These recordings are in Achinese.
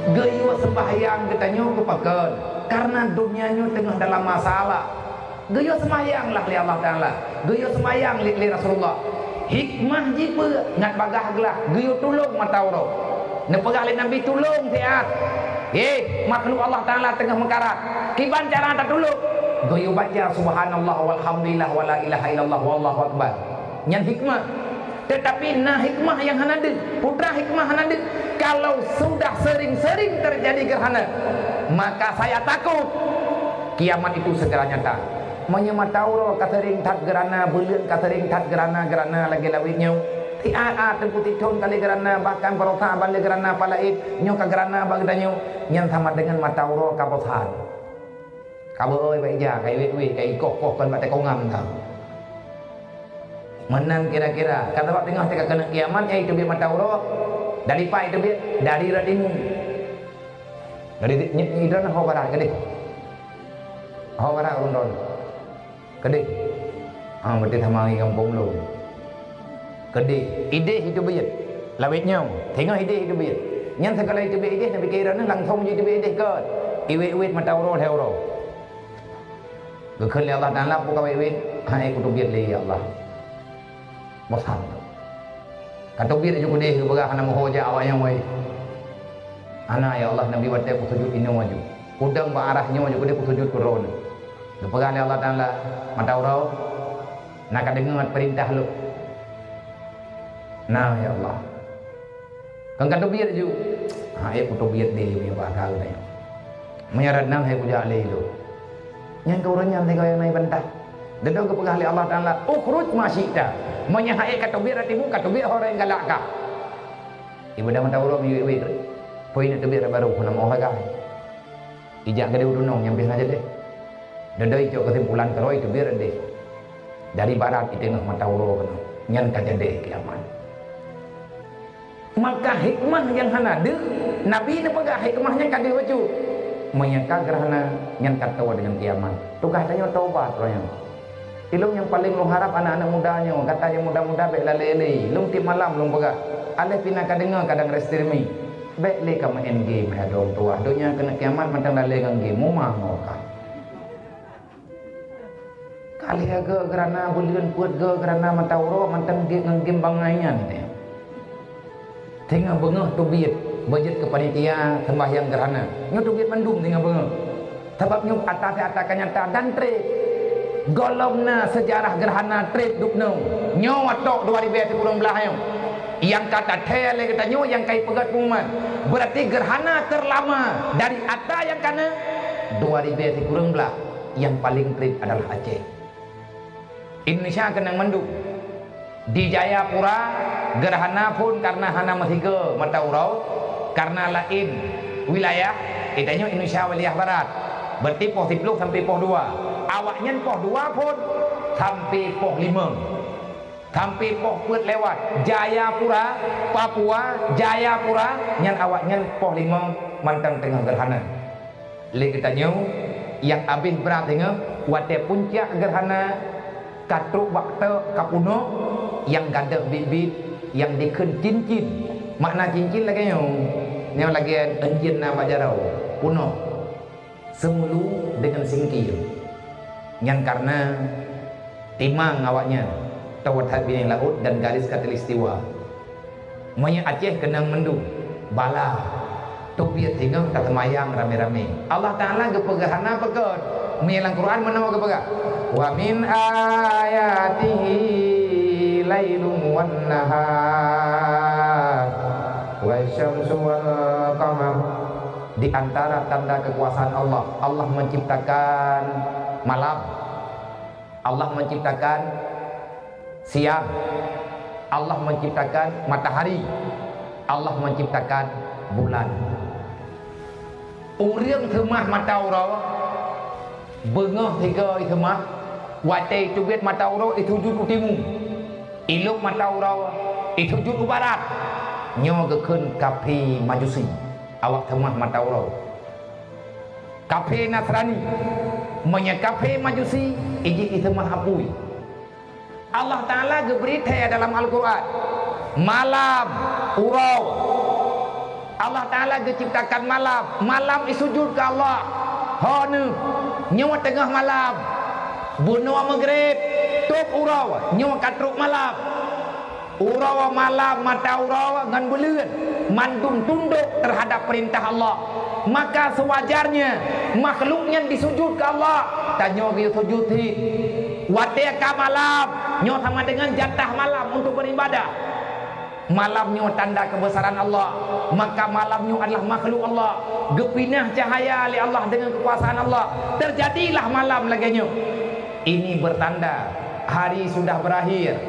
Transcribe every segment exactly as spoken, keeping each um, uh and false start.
Geuyue seumbahyang geutanyoe keu pakon? Karena donya nyoe teungoh dalam masalah. Geuyue seumbahyang lah lé Allah Taala. Geuyue seumbahyang lé, lé Rasulullah. Hikmah jih peue? Ngat bagaih glah geuyue tulông mata uroe. Neupeugah lé Nabi, "Tulông siat. Hé, makhluk Allah Taala teungoh meukarat. Kiban cara tatulông?" Geuyue baca, "Subhanallah walhamdulillah wala ilaha illallah wallahu akbar." Nyan hikmah. Tetapi na hikmah nyang hana deuh. Peue teuma hikmah hana deuh? Kalau sudah sering-sering terjadi gerhana, maka saya takut kiamat itu segera nyata. Meunyoe mata uroe ka sering that gerhana, buleuen ka sering that gerhana, gerhana lagèe lawét nyoe, siat-at teungku sithôn kali gerhana, bahkan baroesa ban lé gerhana palaén, nyoe ka gerhana bak geutanyoe, nyan sama dengan mata uroe ka boh that. Ka beuôi bak ija, ka iwét-wét, ka ikoh-koh kon bak teukongam ka. Meunan kira-kira, ka sabab teungoh teuka keuneuk kiamat, eh, iteubiet mata uroe, dari pat iteubiet, dari rot timu. Dari ti-, nyi-, nyi droeneuh ho barat keudeh. Ho barat ureueng droeneuh. Keudeh. Ah, berarti sama ngon gampông lôn. Keudeh, ideh iteubiet. Lawét nyoe, teungoh ideh iteubiet. Nyan seukali iteubiet ideh, neupike droeneuh langsong jiteubiet ideh kon. Iwét-wét mata uroe lhèe uroe. Geukheun lé Allah Taala, "Peue ka wét-wét?" "Hai, kuteubiet lé, ya Allah." Bosan. Ka teubiet ju keudeh, geupeugah hana meuho jak awak nyan, wai. "Hana, ya Allah, neubi watèe kusujut inoe aju. Kudong bak arah nyoe ju keudeh kusujut keu Droeneuh." Geupeugah lé Allah Taala, "Mata uroe, na ka deungoe peurintah Lôn?" "Na, ya Allah." "Kon ka teubiet ju?" "Ha, ék kuteubiet lé ju nibak agam nyoe. Meunyoe rot nam, hai kujak lé lôn." Nyan keu ureueng nyan lagèe nyang na bantah. Dudoe geupeugah lé Allah Taala, "Ukhruj ma syi'ta." Meunyoe han ék ka teubiet rot timu, ka teubiet ho nyang galak kah. Ibadah mata uroe miyueb-yueb. Poin neuk teubiet rot barô, hana meu'oh lagèe. Ijak keudeh u tunong nyang biasa jadeh. Dudoe icok keusimpulan keudroe, iteubiet rot deh. Dari barat iteungoh mata uroe keunoe. Nyan ka jadeh kiamat. Maka hikmah nyang hana deuh, Nabi neupeugah hikmah nyan ka deuh bacut. Meunyoe ka gerhana, nyan ka toe deungon kiamat. Tugaih tanyoe tobat roh nyoe. Ilôn nyang paleng lôn harab aneuk-aneuk muda nyoe, gata nyang muda-muda bèk lalè lé. Lôn tiep malam lôn peugah, aléh pih na ka deungoe kadang restreaming. Bèk lé ka meu'en game hai droe tuha. Donya keuneuk kiamat mantong lalè ngon game. Mumah ngon ka. Ka lhèe geu gerhana buleuen, peuet geu gerhana mata uroe, mantong gèt ngon game bangai nyan teuh. Teungoh beungoh teubiet, beujeuet keu panitia seumbahyang gerhana. Nyoe teubiet mandum teungoh beungoh. Sabab nyoe ata-ata ka nyata dan trép. Gohlom na seujarah gerhana trép dubnoe. Nyoe watèe dua ribèe sikureueng blaih nyoe. Nyang ka tathèe lé geutanyoe nyang ka ipeugèt pengumuman. Beurati gerhana teurlama dari ata nyang ka na dua ribèe sikureueng blaih. Nyang paleng trép adalah Aceh. Indonesia keunong mandum. Di Jayapura, gerhana phôn karena hana meusigoe mata uroe, karena laén wilayah, geutanyoe Indonesia wilayah barat. Berarti poh siplôh sampai poh dua. Awaknyan poh dua phôn sampai poh limong. Sampai poh peuet lewat. Jayapura, Papua, Jayapura, nyan awaknyan poh limong mantong teungoh gerhana. Lé geutanyoe, nyang abéh brat teungoh, watèe puncak gerhana ka trôk bak teuk ka peunoh, nyang gadôh biet-biet, nyang dikheun cincin. Makna cincin lagèe nyoe, nyoe lagèe euncien na bak jaroe, peunoh. Seumulu deungon singkir. Nyan karena timang awaknyan, teuh that binéh laôt dan garis khatulistiwa. Meunyoe Aceh keunong mandum, bala, teubiet singoh taseumayang ramé-ramé. Allah Taala geupeugah hana peugah. Meunyoe lam Quran meunoe geupeugah, "Wa min ayatihi lailun wan nahar, wasyamsu wal qamar." Di antara tanda kekuasaan Allah, Allah menciptakan malam, Allah menciptakan siang, Allah menciptakan matahari, Allah menciptakan bulan. Ureueng seumah mata uroe, beungoh sigoe iseumah, watèe iteubiet mata uroe isujut u timu, ilôp mata uroe isujut u barat. Nyoe geukheun kafé Majusi, awak seumah mata uroe. Kafé Nasrani, meunyoe kafé Majusi, ijih iseumah apui. Allah Taala geubri thèe dalam Al-Quran, malam, uroe, Allah Taala geuciptakan malam, malam isujud keu Allah. Ho neuh, nyoe teungoh malam, bunoe Maghrib, tôb uroe, nyoe ka trok malam. Uroe, malam, mata uroe ngon buleuen, mandum tundok teuhadap peurintah Allah. Maka seuwajarnya makhluk nyan disujud keu Allah. Tanyoe geuyue sujud cit. Watée ka malam, nyoe sama deungon jatah malam untuk beuribadah. Malam nyoe tanda keubeusaran Allah, maka malam nyoe adalah makhluk Allah. Geupinah cahya lé Allah deungon keukuasaan Allah. Teujadilah malam lagée nyoe. Ini bertanda hari sudah berakhir.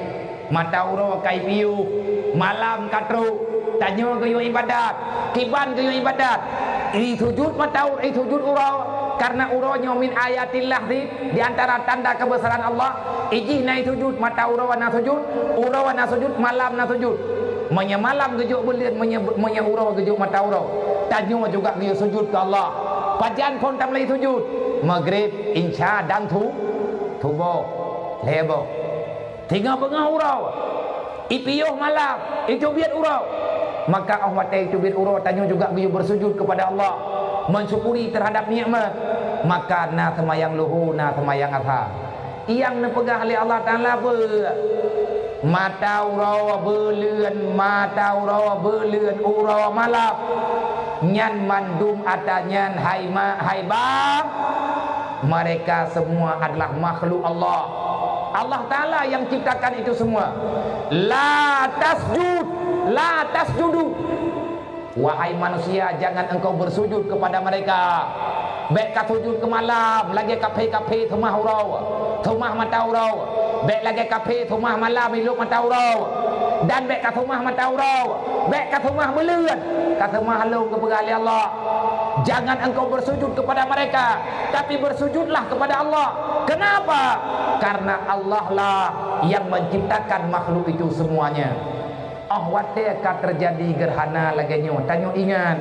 Mata uroe ka ipiôh, malam ka trok, tanyoe geuyue ibadat, kiban geuyue ibadat. Isujud mata u-, isujud uroe, karena uroe nyoe min ayatillah di, di antara tanda keubeusaran Allah. Ijih na isujud, mata uroe na sujud, uroe na sujud, malam na sujud. Meunyoe malam geujok buleuen, meunyoe, meunyoe uroe geujok mata uroe, tanyoe juga geuyue sujud keu Allah. Pajan phon tameulai sujud? Maghrib, Isya dan su-, Suboh. Lhée boh. Singoh beungoh uroe, ipiôh malam, iteubiet uroe. Maka óh watée iteubiet uroe, tanyoe juga geuyue beusujud keupada Allah, mensyukuri terhadap nikmat. Maka na seumayang luhô, na seumayang asar. Nyang neupeugah lé Allah Taala peue? Mata uroe buleuen, mata uroe buleuen, uroe malam. Nyan mandum ata nyan hai ma-, hai bang. Mereka semua adalah makhluk Allah. Allah Taala yang ciptakan itu semua. La tasjud, la tasjudu. Wahai manusia, jangan engkau bersujud kepada mereka. Bék ka sujud keu malam, lagée kaphé-kaphé seumah uroe, seumah mata uroe. Bék lagée kaphé seumah malam, ilok mata uroe. Dan bék ka seumah mata uroe, bék ka seumah buleuen, ka seumah lôn geupeugah lé Allah. Jangan engkau bersujud kepada mereka, tapi bersujudlah kepada Allah. Kenapa? Karena Allah lah yang menciptakan makhluk itu semuanya. Óh watée ka teujadi geurhana lagée nyoe, tanyoe ingat,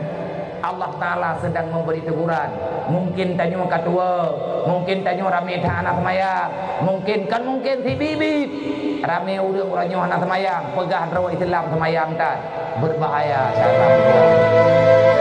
Allah Taala sedang memberi teguran. Mungkin tanyoe ka tuwoe, mungkin tanyoe ramé that hana seumayang, mungkin, kon mungkin, sibiet-biet ramé ureuëng uroe nyoe hana seumayang, peugah droe Islam seumayang that. Berbahaya cara.